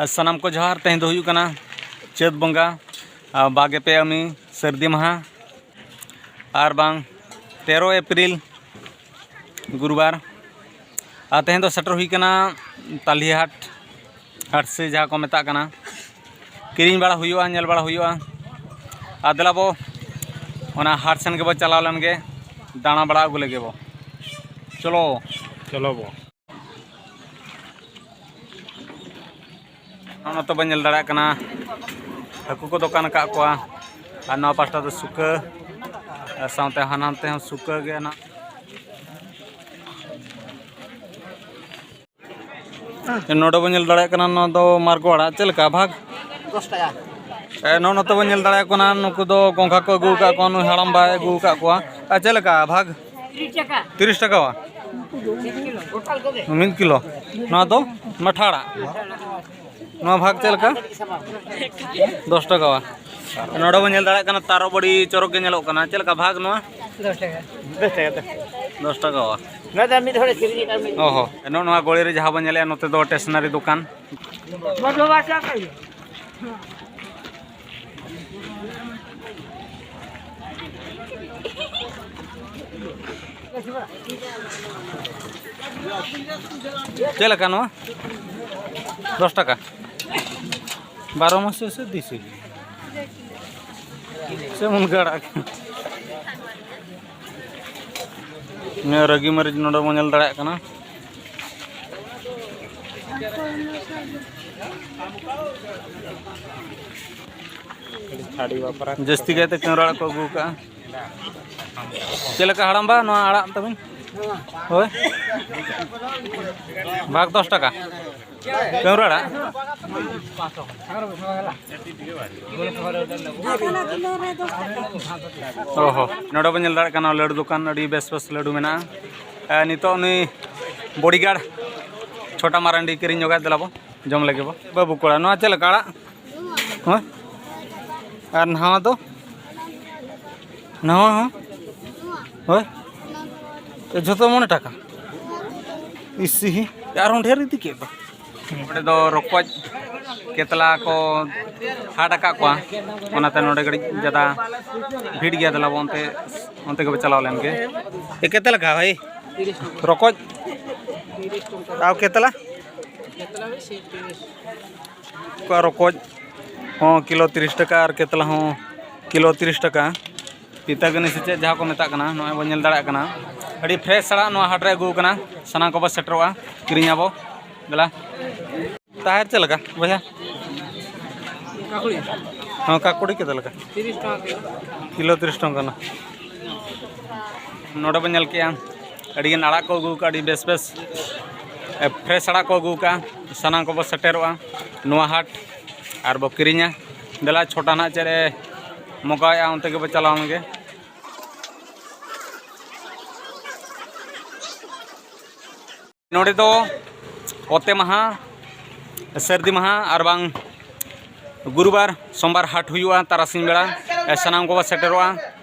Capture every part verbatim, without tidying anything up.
ᱟᱨ ᱥᱟᱱᱟᱢ ᱠᱚ ᱡᱚᱦᱟᱨ᱾ ᱛᱮᱦᱮᱧ ᱫᱚ ᱦᱩᱭᱩᱜ ᱠᱟᱱᱟ ᱪᱟᱹᱛ ᱵᱚᱸᱜᱟ, ᱟᱨ ᱵᱟᱜᱮ ᱯᱮ ᱟᱹᱢᱤ ᱥᱟᱹᱨᱫᱤ ᱢᱟᱦᱟ, ᱟᱨ ᱵᱟᱝ ᱛᱮᱨᱚ ᱮᱯᱨᱤᱞ ᱜᱩᱨᱩᱵᱟᱨ᱾ ᱟᱨ ᱛᱮᱦᱮᱧ ᱫᱚ ᱥᱮᱴᱮᱨ ᱦᱩᱭ ᱠᱟᱱᱟ ᱛᱟᱞᱦᱤ ᱦᱟᱴ, ᱦᱟᱴᱥᱤ ᱡᱟᱦᱟᱸ ᱠᱚ ᱢᱮᱛᱟᱜ ᱠᱟᱱᱟ᱾ ᱠᱤᱨᱤᱧ ᱵᱟᱲᱟ ᱦᱩᱭᱩᱜᱼᱟ, ᱧᱮᱞ ᱵᱟᱲᱟ ᱦᱩᱭᱩᱜᱼᱟ᱾ ᱟᱨ ᱫᱮᱞᱟ ᱵᱚ, ᱚᱱᱟ ᱦᱟᱴ ᱥᱮᱱ ᱜᱮᱵᱚ ᱪᱟᱞᱟᱣ ᱞᱮᱱ ᱜᱮ, ᱫᱟᱬᱟ ᱵᱟᱲᱟ ᱟᱹᱜᱩ ᱞᱮᱜᱮ ᱵᱚ᱾ ᱪᱚᱞᱚ᱾ ᱪᱚᱞᱚ ᱵᱚ᱾ ᱱᱚᱛᱮ ᱵᱚᱱ ᱧᱮᱞ ᱫᱟᱲᱮᱭᱟᱜ ᱠᱟᱱᱟ, ᱦᱟᱹᱠᱩ ᱠᱚ ᱫᱚᱠᱟᱱ ᱟᱠᱟᱫ ᱠᱚᱣᱟ᱾ ᱟᱨ ᱱᱚᱣᱟ ᱯᱟᱥᱴᱟ ᱫᱚ ᱥᱩᱠᱟᱹ, ᱟᱨ ᱥᱟᱶᱛᱮ ᱦᱟᱱᱟ ᱱᱟᱛᱮ ᱦᱚᱸ ᱥᱩᱠᱟᱹ ᱜᱮ ᱦᱮᱱᱟᱜ᱾ ᱱᱚᱰᱮ ᱵᱚᱱ ᱧᱮᱞ ᱫᱟᱲᱮᱭᱟᱜ ᱠᱟᱱᱟ, ᱱᱚᱣᱟ ᱫᱚ ᱢᱟᱨᱜᱚ ᱟᱲᱟᱜ᱾ ᱪᱮᱫ ᱞᱮᱠᱟ ᱵᱷᱟᱜᱽ? ᱫᱚᱥ ᱴᱟᱠᱟ᱾ ᱮ, ᱱᱚᱜᱼᱚ ᱱᱚᱛᱮ ᱵᱚᱱ ᱧᱮᱞ ᱫᱟᱲᱮᱭᱟᱜ ᱠᱟᱱᱟ, ᱱᱩᱠᱩ ᱫᱚ ᱜᱚᱸᱜᱷᱟ ᱠᱚ ᱟᱹᱜᱩ ᱟᱠᱟᱫ ᱠᱚᱣᱟ, ᱱᱩᱭ ᱦᱟᱲᱟᱢ ᱵᱟᱭ ᱟᱹᱜᱩ ᱟᱠᱟᱫ ᱠᱚᱣᱟ᱾ ᱟᱨ ᱪᱮᱫ ᱞᱮᱠᱟ ᱵᱷᱟᱜᱽ? ᱛᱤᱨᱤᱥ ᱴᱟᱠᱟ᱾ ᱛᱤᱨᱤᱥ ᱴᱟᱠᱟ ᱵᱟ? ᱢᱤᱫ ᱠᱤᱞᱳ᱾ ᱱᱚᱣᱟ ᱫᱚ ᱢᱟᱴᱷᱟ ᱟᱲᱟᱜ᱾ ᱱᱚᱣᱟ ᱵᱷᱟᱜᱽ ᱪᱮᱫ ᱞᱮᱠᱟ? ᱫᱚᱥ ᱴᱟᱠᱟ ᱵᱟ? ᱱᱚᱰᱮ ᱵᱚᱱ ᱧᱮᱞ ᱫᱟᱲᱮᱭᱟᱜ ᱠᱟᱱᱟ, ᱛᱟᱨᱚᱵ ᱟᱹᱰᱤ ᱪᱚᱨᱚᱠ ᱜᱮ ᱧᱮᱞᱚᱜ ᱠᱟᱱᱟ᱾ ᱪᱮᱫ ᱞᱮᱠᱟ ᱵᱷᱟᱜᱽ ᱱᱚᱣᱟ? ᱫᱚᱥ ᱴᱟᱠᱟ᱾ ᱫᱚᱥ ᱴᱟᱠᱟ ᱵᱟ? ᱱᱚᱣᱟ ᱫᱚ ᱢᱤᱫ ᱦᱚᱲᱮ ᱠᱤᱨᱤᱧ ᱟᱠᱟᱫ, ᱢᱤᱫ ᱚ ᱦᱚᱸ᱾ ᱱᱚᱜᱼᱚ ᱱᱚᱣᱟ ᱜᱳᱲᱤ ᱨᱮ ᱡᱟᱦᱟᱸ ᱵᱚᱱ ᱧᱮᱞᱮᱜᱼᱟ, ᱱᱚᱛᱮ ᱫᱚ ᱴᱮᱥᱱᱟᱨᱤ ᱫᱚᱠᱟᱱ᱾ ᱪᱮᱫ ᱞᱮᱠᱟ ᱱᱚᱣᱟ? ᱫᱚᱥ ᱴᱟᱠᱟ᱾ ᱵᱟᱨᱚ ᱢᱟᱥᱮ ᱥᱮ ᱫᱮᱥᱤ? ᱥᱮ ᱢᱩᱱᱜᱟᱹ ᱟᱲᱟᱜ? ᱱᱤᱭᱟᱹ ᱨᱟᱹᱜᱤ ᱢᱟᱹᱨᱤᱪ ᱱᱚᱰᱮ ᱵᱚᱱ ᱧᱮᱞ ᱫᱟᱲᱮᱭᱟᱜ ᱠᱟᱱᱟ᱾ ᱡᱟᱹᱥᱛᱤ ᱠᱟᱭᱛᱮ ᱠᱟᱹᱣᱨᱟᱹ ᱟᱲᱟᱜ ᱠᱚ ᱟᱹᱜᱩ ᱠᱟᱜᱼᱟ᱾ ᱪᱮᱫ ᱞᱮᱠᱟ ᱦᱟᱲᱟᱢ ᱵᱟ, ᱱᱚᱣᱟ ᱟᱲᱟᱜ ᱛᱟᱵᱤᱱ? ᱦᱳᱭ, ᱵᱷᱟᱜᱽ ᱫᱚᱥ ᱴᱟᱠᱟ᱾ ᱠᱟᱹᱣᱨᱟᱹ ᱟᱲᱟᱜ? ᱚ ᱦᱚᱸ, ᱱᱚᱰᱮ ᱵᱚᱱ ᱧᱮᱞ ᱫᱟᱲᱮᱭᱟᱜ ᱠᱟᱱᱟ ᱞᱟᱹᱰᱩ ᱫᱚᱠᱟᱱ, ᱟᱹᱰᱤ ᱵᱮᱥ ᱵᱮᱥ ᱞᱟᱹᱰᱩ ᱢᱮᱱᱟᱜᱼᱟ᱾ ᱮ, ᱱᱤᱛᱚᱜ ᱩᱱᱤ ᱵᱚᱰᱤᱜᱟᱨᱰ ᱪᱷᱳᱴᱟ ᱢᱟᱨᱟᱱᱰᱤ ᱠᱤᱨᱤᱧ ᱧᱚᱜᱟᱭ, ᱫᱮᱞᱟ ᱵᱚ ᱡᱚᱢ ᱞᱮᱜᱮ ᱵᱚ᱾ ᱵᱟᱹᱵᱩ ᱠᱚᱲᱟ, ᱱᱚᱣᱟ ᱪᱮᱫ ᱞᱮᱠᱟ ᱟᱲᱟᱜ? ᱦᱳᱭ᱾ ᱟᱨ ᱱᱟᱣᱟ ᱫᱚ? ᱱᱟᱣᱟ ᱦᱚᱸ? ᱦᱳᱭ᱾ ᱡᱷᱚᱛᱚ ᱢᱚᱬᱮ ᱴᱟᱠᱟ? ᱤᱥᱤ, ᱟᱨᱦᱚᱸ ᱰᱷᱮᱨ ᱤᱫᱤ ᱠᱮᱫ ᱫᱚ᱾ ᱱᱚᱰᱮ ᱫᱚ ᱨᱚᱠᱚᱡ ᱠᱮᱛᱞᱟ ᱠᱚ ᱦᱟᱴ ᱟᱠᱟᱫ ᱠᱚᱣᱟ, ᱚᱱᱟᱛᱮ ᱱᱚᱰᱮ ᱠᱟᱹᱴᱤᱡ ᱡᱟᱫᱟ ᱵᱷᱤᱲ ᱜᱮᱭᱟ᱾ ᱫᱮᱞᱟ ᱵᱚ ᱚᱱᱛᱮ, ᱚᱱᱛᱮ ᱜᱮᱵᱚ ᱪᱟᱞᱟᱣ ᱞᱮᱱ ᱜᱮ᱾ ᱮ, ᱠᱮᱛᱞᱟ ᱠᱟ ᱵᱷᱟᱭ? ᱨᱚᱠᱚᱡ? ᱟᱨ ᱠᱮᱛᱞᱟ? ᱚᱠᱟ ᱨᱚᱠᱚᱡ ᱦᱚᱸ ᱠᱤᱞᱳ ᱛᱤᱨᱤᱥ ᱴᱟᱠᱟ ᱟᱨ ᱠᱮᱛᱞᱟ ᱦᱚᱸ ᱠᱤᱞᱳ ᱛᱤᱨᱤᱥ ᱴᱟᱠᱟ᱾ ᱯᱤᱛᱟᱜᱟᱹᱱᱤ ᱥᱮ ᱪᱮᱫ ᱡᱟᱦᱟᱸ ᱠᱚ ᱢᱮᱛᱟᱜ ᱠᱟᱱᱟ, ᱱᱚᱜᱼᱚᱭ ᱵᱚᱱ ᱧᱮᱞ ᱫᱟᱲᱮᱭᱟᱜ ᱠᱟᱱᱟ, ᱟᱹᱰᱤ ᱯᱷᱨᱮᱥ ᱟᱲᱟᱜ ᱱᱚᱣᱟ ᱦᱟᱴ ᱨᱮ ᱟᱹᱜᱩ ᱟᱠᱟᱱᱟ᱾ ᱥᱟᱱᱟᱢ ᱠᱚᱵᱚ ᱥᱮᱴᱮᱨᱚᱜᱼᱟ, ᱠᱤᱨᱤᱧ ᱟᱵᱚ᱾ ᱫᱮᱞᱟ᱾ ᱛᱟᱦᱮᱨ ᱪᱮᱫ ᱞᱮᱠᱟ ᱵᱚᱭᱦᱟ? ᱠᱟᱠᱩᱲᱤ᱾ ᱦᱚᱸ, ᱠᱟᱠᱩᱲᱤ ᱪᱮᱫ ᱞᱮᱠᱟ? ᱛᱤᱨᱤᱥ ᱴᱟᱠᱟ ᱠᱤᱞᱳ᱾ ᱠᱤᱞᱳ ᱛᱤᱨᱤᱥ ᱴᱟᱠᱟ ᱠᱟᱱᱟ᱾ ᱱᱚᱰᱮ ᱵᱚᱱ ᱧᱮᱞ ᱠᱮᱜᱼᱟ, ᱟᱹᱰᱤᱜᱟᱱ ᱟᱲᱟᱜ ᱠᱚ ᱟᱹᱜᱩ ᱟᱠᱟᱫᱼᱟ, ᱟᱹᱰᱤ ᱵᱮᱥ ᱵᱮᱥ, ᱮ, ᱯᱷᱨᱮᱥ ᱟᱲᱟᱜ ᱠᱚ ᱟᱹᱜᱩ ᱟᱠᱟᱫᱼᱟ᱾ ᱥᱟᱱᱟᱢ ᱠᱚᱵᱚ ᱥᱮᱴᱮᱨᱚᱜᱼᱟ ᱱᱚᱣᱟ ᱦᱟᱴ ᱟᱨ ᱵᱚ ᱠᱤᱨᱤᱧᱟ᱾ ᱫᱮᱞᱟ, ᱪᱷᱚᱴᱟ ᱱᱟᱜ ᱪᱮᱫ ᱮ ᱢᱚᱠᱟᱣᱮᱫᱼᱟ, ᱚᱱᱛᱮ ᱜᱮᱵᱚ ᱪᱟᱞᱟᱣ ᱞᱮᱱ ᱜᱮ᱾ ᱱᱚᱰᱮ ᱫᱚ ᱚᱛᱮ ᱢᱟᱦᱟ, ᱥᱟᱹᱨᱫᱤ ᱢᱟᱦᱟ ᱟᱨ ᱵᱟᱝ ᱜᱩᱨᱩᱵᱟᱨ, ᱥᱳᱢᱵᱟᱨ ᱦᱟᱴ ᱦᱩᱭᱩᱜᱼᱟ ᱛᱟᱨᱟᱥᱤᱧ ᱵᱮᱲᱟ᱾ ᱮ, ᱥᱟᱱᱟᱢ ᱠᱚᱵᱚ ᱥᱮᱴᱮᱨᱚᱜᱼᱟ᱾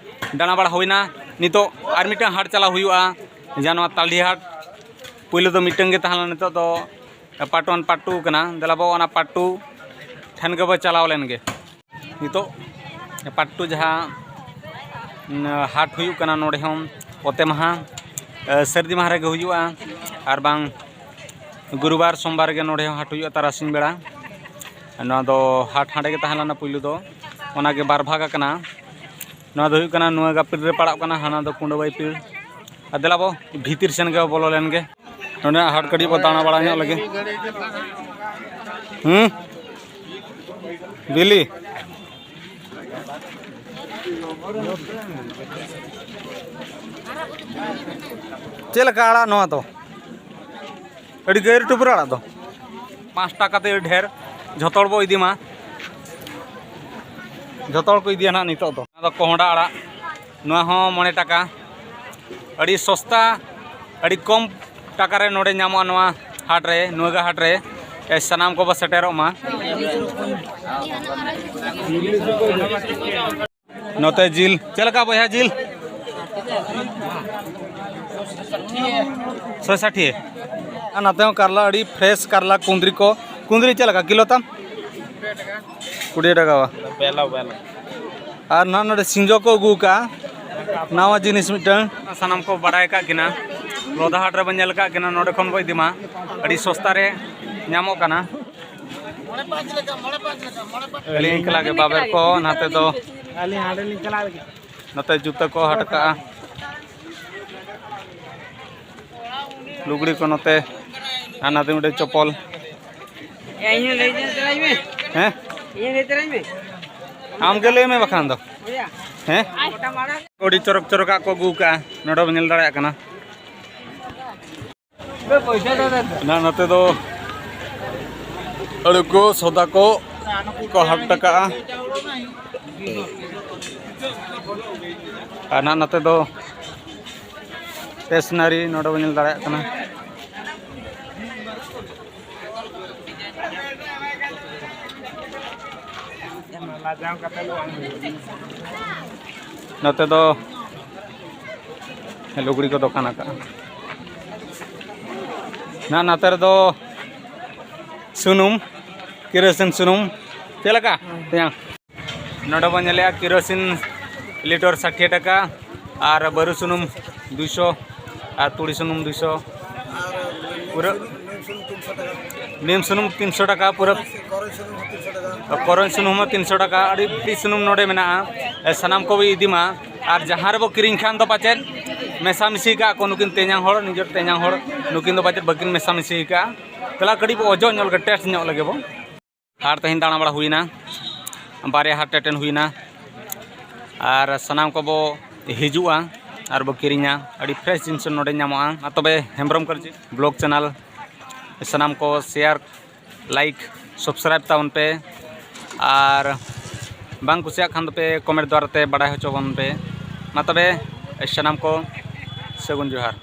ᱫᱟᱬᱟ ᱵᱟᱲᱟ ᱦᱩᱭᱱᱟ, ᱱᱤᱛᱚᱜ ᱟᱨ ᱢᱤᱫᱴᱟᱝ ᱦᱟᱴ ᱪᱟᱞᱟᱣ ᱦᱩᱭᱩᱜᱼᱟ, ᱡᱟᱦᱟᱸ ᱱᱚᱣᱟ ᱛᱟᱞᱰᱤ ᱦᱟᱴ᱾ ᱯᱳᱭᱞᱳ ᱫᱚ ᱢᱤᱫᱴᱟᱝ ᱜᱮ ᱛᱟᱦᱮᱸ ᱞᱮᱱᱟ, ᱱᱤᱛᱚᱜ ᱫᱚ ᱯᱟᱨᱴ ᱳᱣᱟᱱ, ᱯᱟᱨᱴ ᱴᱩ ᱠᱟᱱᱟ᱾ ᱫᱮᱞᱟ ᱵᱚ ᱚᱱᱟ ᱯᱟᱨᱴ ᱴᱩ ᱴᱷᱮᱱ ᱜᱮᱵᱚ ᱪᱟᱞᱟᱣ ᱞᱮᱱ ᱜᱮ᱾ ᱱᱤᱛᱚᱜ ᱯᱟᱨᱴ ᱴᱩ ᱡᱟᱦᱟᱸ, ᱩᱸ, ᱦᱟᱴ ᱦᱩᱭᱩᱜ ᱠᱟᱱᱟ, ᱱᱚᱰᱮ ᱦᱚᱸ ᱚᱛᱮ ᱢᱟᱦᱟ, ᱮ, ᱥᱟᱹᱨᱫᱤ ᱢᱟᱦᱟ ᱨᱮᱜᱮ ᱦᱩᱭᱩᱜᱼᱟ, ᱟᱨ ᱵᱟᱝ ᱜᱩᱨᱩᱵᱟᱨ, ᱥᱳᱢᱵᱟᱨ ᱨᱮᱜᱮ ᱱᱚᱰᱮ ᱦᱚᱸ ᱦᱟᱴ ᱦᱩᱭᱩᱜᱼᱟ ᱛᱟᱨᱟᱥᱤᱧ ᱵᱮᱲᱟ᱾ ᱱᱚᱣᱟ ᱫᱚ ᱦᱟᱴ ᱦᱟᱸᱰᱮ ᱜᱮ ᱛᱟᱦᱮᱸ ᱞᱮᱱᱟ ᱯᱩᱭᱞᱩ ᱫᱚ, ᱚᱱᱟᱜᱮ ᱵᱟᱨ ᱵᱷᱟᱜᱽ ᱟᱠᱟᱱᱟ᱾ ᱱᱚᱣᱟ ᱫᱚ ᱦᱩᱭᱩᱜ ᱠᱟᱱᱟ ᱱᱚᱣᱟ ᱜᱟᱯᱤᱲ ᱨᱮ ᱯᱟᱲᱟᱜ ᱠᱟᱱᱟ, ᱦᱟᱱᱟ ᱫᱚ ᱠᱩᱸᱰᱟᱹᱵᱟᱹᱭ ᱯᱤᱲ᱾ ᱟᱨ ᱫᱮᱞᱟ ᱵᱚ ᱵᱷᱤᱛᱤᱨ ᱥᱮᱱ ᱜᱮ ᱵᱚᱞᱚ ᱞᱮᱱ ᱜᱮ᱾ ᱱᱚᱰᱮᱱᱟᱜ ᱦᱟᱴ ᱠᱟᱹᱴᱤᱡ ᱵᱚ ᱫᱟᱬᱟ ᱵᱟᱲᱟ ᱧᱚᱜ ᱞᱮᱜᱮ᱾ ᱦᱩᱸ? ᱵᱤᱞᱤ? ᱪᱮᱫ ᱞᱮᱠᱟ ᱟᱲᱟᱜ ᱱᱚᱣᱟ ᱫᱚ? ᱟᱹᱰᱤ ᱜᱟᱹᱭ ᱴᱩᱯᱩᱨ ᱟᱲᱟᱜ ᱫᱚ᱾ ᱯᱟᱸᱪ ᱴᱟᱠᱟ ᱛᱮ ᱰᱷᱮᱨ, ᱡᱷᱚᱛᱚ ᱦᱚᱲ ᱵᱚ ᱤᱫᱤ ᱢᱟ᱾ ᱡᱷᱚᱛᱚ ᱦᱚᱲ ᱠᱚ ᱤᱫᱤᱭᱟ ᱱᱟᱦᱟᱜ ᱱᱤᱛᱚᱜ ᱫᱚ᱾ ᱱᱚᱣᱟ ᱫᱚ ᱠᱚᱦᱚᱸᱰᱟ ᱟᱲᱟᱜ, ᱱᱚᱣᱟ ᱦᱚᱸ ᱢᱚᱬᱮ ᱴᱟᱠᱟ᱾ ᱟᱹᱰᱤ ᱥᱚᱥᱛᱟ, ᱟᱹᱰᱤ ᱠᱚᱢ ᱴᱟᱠᱟ ᱨᱮ ᱱᱚᱰᱮ ᱧᱟᱢᱚᱜᱼᱟ ᱱᱚᱣᱟ ᱦᱟᱴ ᱨᱮ, ᱱᱩᱣᱟᱹᱜᱟ ᱦᱟᱴ ᱨᱮ᱾ ᱮ, ᱥᱟᱱᱟᱢ ᱠᱚᱵᱚ ᱥᱮᱴᱮᱨᱚᱜ ᱢᱟ᱾ ᱱᱚᱛᱮ ᱡᱤᱞ ᱪᱮᱫ ᱞᱮᱠᱟ ᱵᱚᱭᱦᱟ, ᱡᱤᱞ? ᱥᱚᱭ ᱥᱟᱴᱷᱤ᱾ ᱟᱨ ᱱᱚᱛᱮ ᱦᱚᱸ ᱠᱟᱨᱞᱟ, ᱟᱹᱰᱤ ᱯᱷᱨᱮᱥ ᱠᱟᱨᱞᱟ, ᱠᱩᱸᱫᱽᱨᱤ ᱠᱚ᱾ ᱠᱩᱸᱫᱽᱨᱤ ᱪᱮᱫ ᱞᱮᱠᱟ ᱠᱤᱞᱳ ᱛᱟᱢ? ᱠᱩᱲᱤ ᱴᱟᱠᱟ ᱵᱟ? ᱵᱮᱞᱟ, ᱵᱮᱞᱟ᱾ ᱟᱨ ᱱᱟᱦᱟᱜ ᱱᱚᱰᱮ ᱥᱤᱸᱡᱚ ᱠᱚ ᱟᱹᱜᱩ ᱟᱠᱟᱫᱼᱟ, ᱱᱟᱣᱟ ᱡᱤᱱᱤᱥ ᱢᱤᱫᱴᱟᱝ᱾ ᱥᱟᱱᱟᱢ ᱠᱚ ᱵᱟᱲᱟᱭ ᱟᱠᱟᱫ ᱠᱤᱱᱟ, ᱞᱚᱫᱟ ᱦᱟᱴ ᱨᱮᱵᱚᱱ ᱧᱮᱞ ᱟᱠᱟᱫ ᱠᱤᱱᱟ, ᱱᱚᱰᱮ ᱠᱷᱚᱱ ᱵᱚ ᱤᱫᱤ ᱢᱟ, ᱟᱹᱰᱤ ᱥᱚᱥᱛᱟ ᱨᱮ ᱧᱟᱢᱚᱜ ᱠᱟᱱᱟ᱾ ᱟᱹᱞᱤᱧ ᱮᱠᱞᱟ ᱜᱮ ᱵᱟᱵᱮᱨ ᱠᱚ ᱱᱟᱛᱮ ᱫᱚ᱾ ᱟᱹᱞᱤᱧ ᱦᱟᱸᱰᱮ ᱞᱤᱧ ᱪᱟᱞᱟᱜ ᱞᱟᱹᱜᱤᱫ᱾ ᱱᱚᱛᱮ ᱡᱩᱛᱟᱹ ᱠᱚ ᱦᱟᱴ ᱠᱟᱜᱼᱟ, ᱞᱩᱜᱽᱲᱤ ᱠᱚ ᱱᱚᱛᱮ, ᱟᱨ ᱱᱟᱛᱮ ᱢᱤᱫᱴᱮᱡ ᱪᱚᱯᱚᱞ᱾ ᱮ, ᱤᱧ ᱦᱚᱸ ᱞᱟᱹᱭ ᱫᱟᱹᱧ, ᱪᱟᱞᱟᱜ ᱢᱮ᱾ ᱦᱮᱸ? ᱤᱧ ᱦᱚᱸ ᱞᱟᱹᱭ ᱛᱟᱨᱟᱧ ᱢᱮ᱾ ᱟᱢ ᱜᱮ ᱞᱟᱹᱭ ᱢᱮ ᱵᱟᱠᱷᱟᱱ ᱫᱚ᱾ ᱵᱚᱭᱦᱟ᱾ ᱦᱮᱸ? ᱜᱚᱴᱟ ᱢᱟᱲᱟᱝ᱾ ᱟᱹᱰᱤ ᱪᱚᱨᱚᱠ ᱪᱚᱨᱚᱠᱟᱜ ᱠᱚ ᱟᱹᱜᱩ ᱠᱟᱜᱼᱟ, ᱱᱚᱰᱮ ᱵᱚᱱ ᱧᱮᱞ ᱫᱟᱲᱮᱭᱟᱜ ᱠᱟᱱᱟ᱾ ᱱᱟ-, ᱱᱚᱛᱮ ᱫᱚ ᱟᱹᱞᱩ ᱠᱚ, ᱥᱚᱫᱟ ᱠᱚ ᱠᱚ ᱦᱟᱴ ᱠᱟᱜᱼᱟ᱾ ᱟᱨ ᱱᱟᱜ ᱱᱚᱛᱮ ᱫᱚ ᱥᱴᱮᱥᱱᱟᱨᱤ, ᱱᱚᱰᱮ ᱵᱚᱱ ᱧᱮᱞ ᱫᱟᱲᱮᱭᱟᱜ ᱠᱟᱱᱟ᱾ ᱱᱚᱛᱮ ᱫᱚ ᱞᱩᱜᱽᱲᱤ ᱠᱚ ᱫᱚᱠᱟᱱ ᱟᱠᱟᱫᱼᱟ᱾ ᱱᱟ-, ᱱᱚᱛᱮ ᱨᱮᱫᱚ ᱥᱩᱱᱩᱢ, ᱠᱮᱨᱳᱥᱤᱱ ᱥᱩᱱᱩᱢ᱾ ᱪᱮᱫ ᱞᱮᱠᱟ ᱛᱮᱭᱟᱝ? ᱱᱚᱰᱮ ᱵᱚᱱ ᱧᱮᱞᱮᱜᱼᱟ ᱠᱮᱨᱳᱥᱤᱱ ᱞᱤᱴᱟᱨ ᱥᱟᱴᱷᱤᱭᱟᱹ ᱴᱟᱠᱟ, ᱟᱨ ᱵᱟᱹᱨᱩ ᱥᱩᱱᱩᱢ ᱫᱩᱭᱥᱚ, ᱟᱨ ᱛᱩᱲᱤ ᱥᱩᱱᱩᱢ ᱫᱩᱭᱥᱚ᱾ ᱯᱩᱨᱟᱹ ᱱᱤᱢ ᱥᱩᱱᱩᱢ ᱛᱤᱱᱥᱚ ᱴᱟᱠᱟ, ᱯᱩᱨᱟᱹ ᱠᱚᱨᱚᱧ ᱥᱩᱱᱩᱢ ᱦᱚᱸ ᱛᱤᱱᱥᱚ ᱴᱟᱠᱟ᱾ ᱟᱹᱰᱤ ᱵᱮᱥ ᱥᱩᱱᱩᱢ ᱱᱚᱰᱮ ᱢᱮᱱᱟᱜᱼᱟ, ᱮ, ᱥᱟᱱᱟᱢ ᱠᱚᱵᱚ ᱤᱫᱤ ᱢᱟ᱾ ᱟᱨ ᱡᱟᱦᱟᱸ ᱨᱮᱵᱚ ᱠᱤᱨᱤᱧ ᱠᱷᱟᱱ ᱫᱚ ᱯᱟᱪᱮᱫ ᱢᱮᱥᱟᱢᱤᱥᱤ ᱠᱟᱜ ᱠᱚ ᱱᱩᱠᱤᱱ ᱛᱮᱧᱟᱝ ᱦᱚᱲ, ᱱᱤᱡᱮᱨ ᱛᱮᱧᱟᱝ ᱦᱚᱲ, ᱱᱩᱠᱤᱱ ᱫᱚ ᱯᱟᱪᱮᱫ ᱵᱟᱹᱠᱤᱱ ᱢᱮᱥᱟᱢᱤᱥᱤ ᱠᱟᱜᱼᱟ᱾ ᱛᱟᱦᱞᱮ ᱠᱟᱹᱴᱤᱡ ᱵᱚ ᱚᱡᱚᱜ ᱧᱚᱜ ᱞᱮᱜᱮ, ᱴᱮᱥᱴ ᱧᱚᱜ ᱞᱮᱜᱮ ᱵᱚ᱾ ᱦᱟᱴ ᱛᱮᱦᱮᱧ ᱫᱟᱬᱟ ᱵᱟᱲᱟ ᱦᱩᱭᱱᱟ, ᱵᱟᱨᱭᱟ ᱦᱟᱴ ᱮᱴᱮᱱ ᱦᱩᱭᱱᱟ, ᱟᱨ ᱥᱟᱱᱟᱢ ᱠᱚᱵᱚ ᱦᱤᱡᱩᱜᱼᱟ ᱟᱨ ᱵᱚ ᱠᱤᱨᱤᱧᱟ᱾ ᱟᱹᱰᱤ ᱯᱷᱨᱮᱥ ᱡᱤᱱᱤᱥ ᱱᱚᱰᱮ ᱧᱟᱢᱚᱜᱼᱟ᱾ ᱢᱟ ᱛᱚᱵᱮ ᱦᱮᱢᱵᱨᱚᱢ ᱠᱟᱹᱨᱡᱤ ᱵᱞᱚᱜ ᱪᱮᱱᱮᱞ ᱥᱟᱱᱟᱢ ᱠᱚ ᱥᱮᱭᱟᱨ, ᱞᱟᱭᱤᱠ, ᱥᱟᱵᱥᱠᱨᱟᱭᱤᱵ ᱛᱟᱵᱚᱱ ᱯᱮ, ᱟᱨ ᱵᱟᱝ ᱠᱩᱥᱤᱭᱟᱜ ᱠᱷᱟᱱ ᱫᱚᱯᱮ ᱠᱚᱢᱮᱱᱴ ᱫᱣᱟᱨᱟ ᱛᱮ ᱵᱟᱰᱟᱭ ᱦᱚᱪᱚ ᱵᱚᱱ ᱯᱮ᱾ ᱢᱟ ᱛᱚᱵᱮ ᱥᱟᱱᱟᱢ ᱠᱚ ᱥᱟᱹᱜᱩᱱ ᱡᱚᱦᱟᱨ᱾